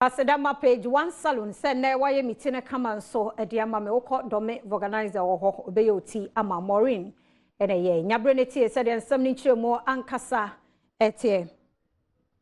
Aseda ma Page One Salon sɛ nnɛ wayɛ me ti no kama nso de ama me. Wokɔ Dome Voganizer wɔ hɔ, ɔbɛyɛ wo ti ama. Maureen na ɛyɛe. Nya berɛ no tie sɛdeɛ nsɛm no nkyerɛmu ankasa teɛ.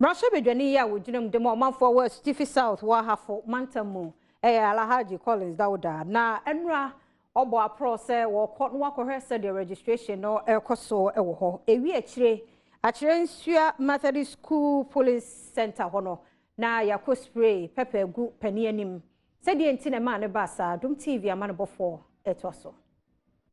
Mmarahyɛbadwani yi a wɔgyina mu de ma ɔmanfoɔ wɔ Asutifi South wɔ Ahafo mantam mu yɛ Alhaji Collins Dauda na nnora ɔbɔ aprɔ sɛ wɔkɔ na wakɔhwɛ sɛdeɛ registration no rekɔ so wɔ hɔ. Ɛwie akyire Akyerɛnsua Methodist School Police Centre hɔ no na yɛakɔ spray pɛpɛ agu panin anim. Sɛdeɛ nti na ɛmaa no baa saa, Adom TV amanebɔfoɔ toa so.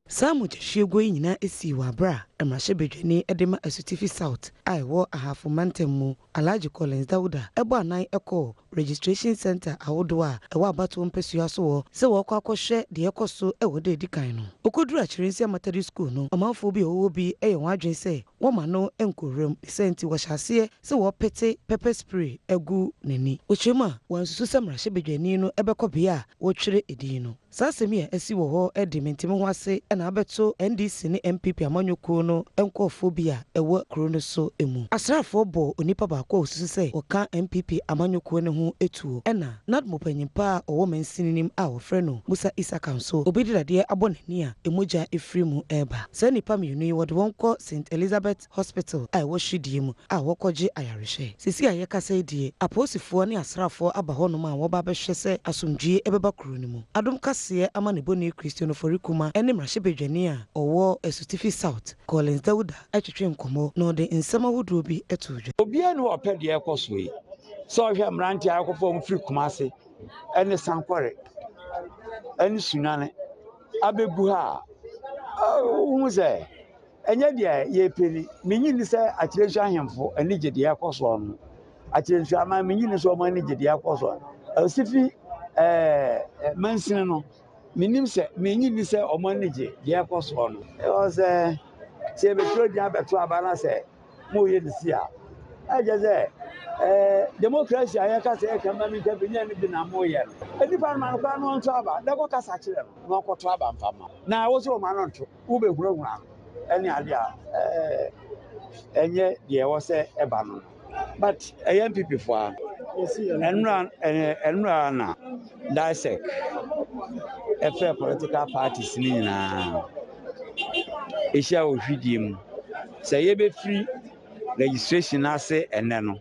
Saa mogyahwiegu yi nyinaa sii wɔ aberɛ a mmarahyɛbadwani de ma Asutifi South a ɛwɔ Ahafo mantam mu, Alhaji Collins Dauda bɔɔ anan kɔɔ Registration Centre ahodoɔ a ɛwɔ abatoɔ mpasua so hɔ sɛ wɔrekɔ akɔhwɛ deɛ ɛrekɔ so wɔ da a ɛdi kan no. Ɔkɔduruu Akyerɛnsia Methodist School no, ɔmanfoɔ bi a wɔwɔ hɔ bi yɛ wɔn adwene sɛ Wɔma no nkɔ wuram. Ne saa nti, wɔhyɛ aseɛ sɛ wɔrepete pepper spray agu n'ani. Wɔkyerɛ mu a, wɔansusu sɛ mmarahyɛbadwani no bɛkɔ bea a wɔretwerɛ edin no. Saa asɛm yi a asi wɔ hɔ de mente-me-ho-ase na abɛto NDC ne NPP amanyɔkuo no nkurɔfoɔ bi a ɛwɔ kuro no so mu. Asraafoɔ bɔɔ onipa baako a wɔsusu sɛ ɔka NPP amanyɔkuo no ho tuo ɛna NADMO panyin pa a ɔwɔ mansini no mu a wɔfrɛ no Musa Isaka nso, obi de dadeɛ abɔ n'ani a mogya firi mu reba. Saa nnipa mmienu yi, wɔde wɔn kɔ St. Elizabeth Hospital a ɛwɔ Hwidie mu a wɔkɔgye ayarehwɛ. Seesei a yɛrekasa yi deɛ, apolisifoɔ ne asraafoɔ aba hɔnom a wɔreba abɛhwɛ sɛ asomdwoeɛ bɛba kuro no mu. Adom Kaseɛ amanebɔni Christian Ofori Kumah ne mmarahyɛbadwani a ɔwɔ Asutifi South, Collins Dauda twetwee nkɔmmɔ na ɔde nsɛm ahodoɔ bi too dwa. Obiara nni hɔ a ɔpɛ deɛ ɛrekɔ so yi. Sɛ ɔhwɛ mmeranteɛ a akɔfa wɔn firi Kumasi ne Sankore ne Sunyani abɛgu ha a, wohu sɛ ɛnyɛ deɛ yɛpɛ ni. Mennye nni sɛ Akyerɛnsu ahemfo ani gye deɛ ɛrekɔ soɔ no ho. Akyerɛnsu aman, mennye nni sɛ wɔn ani gye deɛ ɛrekɔ soɔ no. Ɔsifi ɛɛ mansini no, mennim sɛ, mennye nni sɛ wɔn ani gye deɛ ɛrekɔ soɔ no. Ɛwɔ sɛ sɛ yɛbɛtwerɛ din abɛto aba na sɛ moyɛ no si a, na kyerɛ sɛ ɛɛ democracy a yɛka sɛ yɛka ma menka bi nyɛ no bi na moyɛ no. Nnipa no ma no kwan na ɔnto aba na kɔ kasa kyerɛ no na ɔnkɔto aba mfa ma. Na wo sɛ ɔma no nto, wobɛhunahuna no ɛne adeɛ a ɛɛ ɛnyɛ deɛ ɛwɔ sɛ ɛba no. But ɛyɛ NPP foɔ a. Ɛnora ɛnora na DISEC ɛfrɛ political parties no nyinaa ɛhyia wɔ hwidie mu sɛ yɛbɛfiri registration no ase ɛnɛ no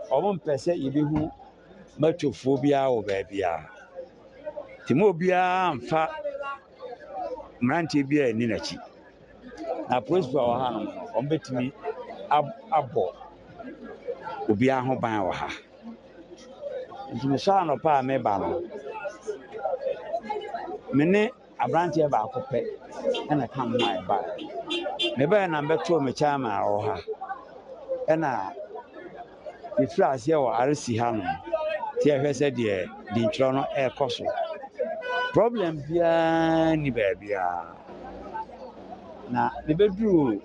wɔn mpɛ sɛ yɛbɛhu matofoɔ biara wɔ baabiara nti mo obiara mfa mmeranteɛ biara nni n'akyi. Na apolisifo a wɔwɔ ha no, wɔbɛtumi abɔ obiara ho ban wɔ ha. Nti mesɔre anɔpa a mereba no, me ne aberanteɛ baako pɛ na ɛka me ho a yɛbaeɛ. Mebaeɛ na mebɛtoo me chairman a ɔwɔ ha, ɛna Yɛfiri aseɛ wɔ RC hanom nti yɛhwɛ sɛ deɛ dintwerɛ no ɛrekɔ so. Problem biara nni baabiara. Na mebɛduruu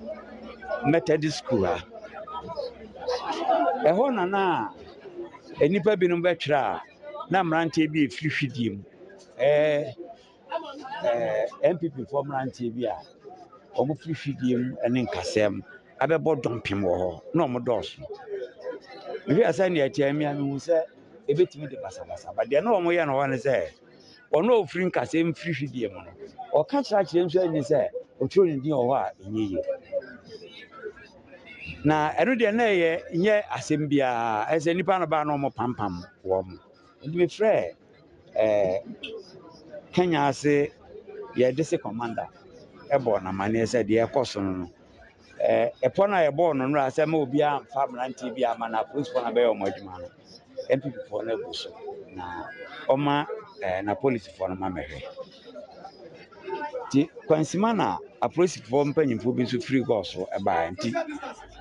Methodist school ha. Ɛhɔ na na nnipa binom bɛtwerɛ a na mmeranteɛ bi refiri hwidie mu. Ɛɛ ɛɛ NPP foɔ mmeranteɛ bi a wɔfiri hwidie mu ne nkasɛɛ mu abɛbɔ dɔmpem wɔ hɔ na wɔdɔɔso. Mehwɛɛ sɛdeɛ ɛteɛ me a mehu sɛ ɛbɛtumi de basabasa ba. Deɛ na wɔyɛ no hɔ ne sɛ, ɔno a ɔfiri nkasɛɛ mu firi hwidie mu no, ɔka kyerɛ akyerɛ nso ani sɛ ɔtwerɛ ne din wɔ hɔ a ɛnyɛ yie. Na ɛno deɛ na ɛyɛ nyɛ asɛm biara, ɛsɛ nnipa no baa na wɔpampam wɔn. Nti mefrɛɛ ɛɛ Kenya ase yɛ district commander bɔɔ no amanneɛ sɛ deɛ ɛrekɔ so no no, ɛɛ ɛpɔ no a yɛbɔɔ no nnora sɛ ma obiara mfa mmeranteɛ bi ama na apolisifoɔ no abɛyɛ wɔn adwuma no, NPP foɔ no agu so na ɔma ɛɛ n'apolisifoɔ no ma mɛhwɛ. Nti Kwansima na apolisifoɔ mpanyinfoɔ bi nso firi kɔɔ so baeɛ nti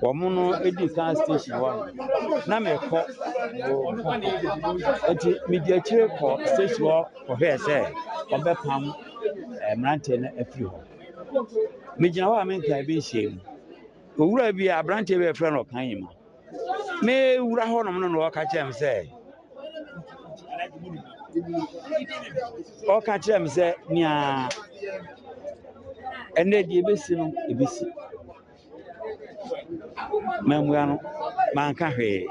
wɔn no dii kan station hɔ no na mekɔ nti medi akyire kɔ station hɔ kɔhwɛɛ sɛ wɔbɛpam eh, mmeranteɛ no afiri hɔ. Megyina hɔ a menka bi nhyɛ mu. Owura bi a aberanteɛ bi a yɛfrɛ no Ɔkanyima Mewura hɔnom no na ɔka kyerɛ me sɛ ɔka kyerɛ me sɛ nea ɛnɛ deɛ ebesi no ebesi. Mammua no, manka hwee.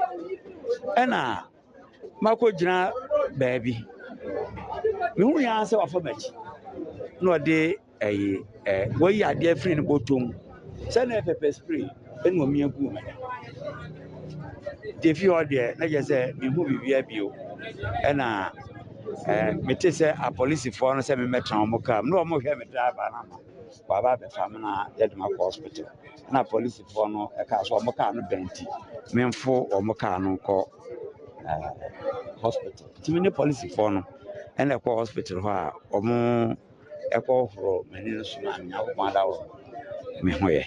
Ɛna. Makɔgyina baabi. Mehu yɛn ara sɛ wafa m'akyi na ɔde ɛyi ɛ wayi adeɛ afiri ne bɔtɔ mu sɛ na ɛyɛ pepper spray ɛna ɔmia guu m'ani. Nti efi hɔ deɛ na kyerɛ sɛ mehu biribiara bio ɛna ɛɛ mete sɛ apolisifoɔ no sɛ memmɛtena wɔn kaa mu na wɔhwɛ me driver no ama waba abɛfa me na yɛde me akɔ hospital. Ɛna apolisifoɔ no ɛkaa sɛ wɔn kaa no bɛn nti memfo wɔn kaa no nkɔ ɛɛ hospital. Nti me ne polisifoɔ no ɛna ɛkɔ hospital hɔ a wɔn ɛkɔhoro m'ani no so maa me Nyankopɔn adaworo me ho yɛ.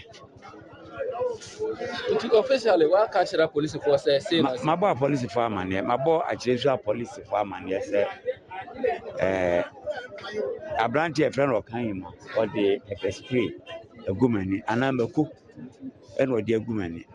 Nti officially waka kyerɛ apolisifoɔ sɛ sei na. Mabɔ apolisifoɔ amaneɛ, mabɔ akyerɛsu apolisifoɔ amaneɛ sɛ ɛɛ aberanteɛ a yɛfrɛ no Ɔkanyima ɔde pepper spray agu m'ani anaa mako ɛna ɔde agu m'ani.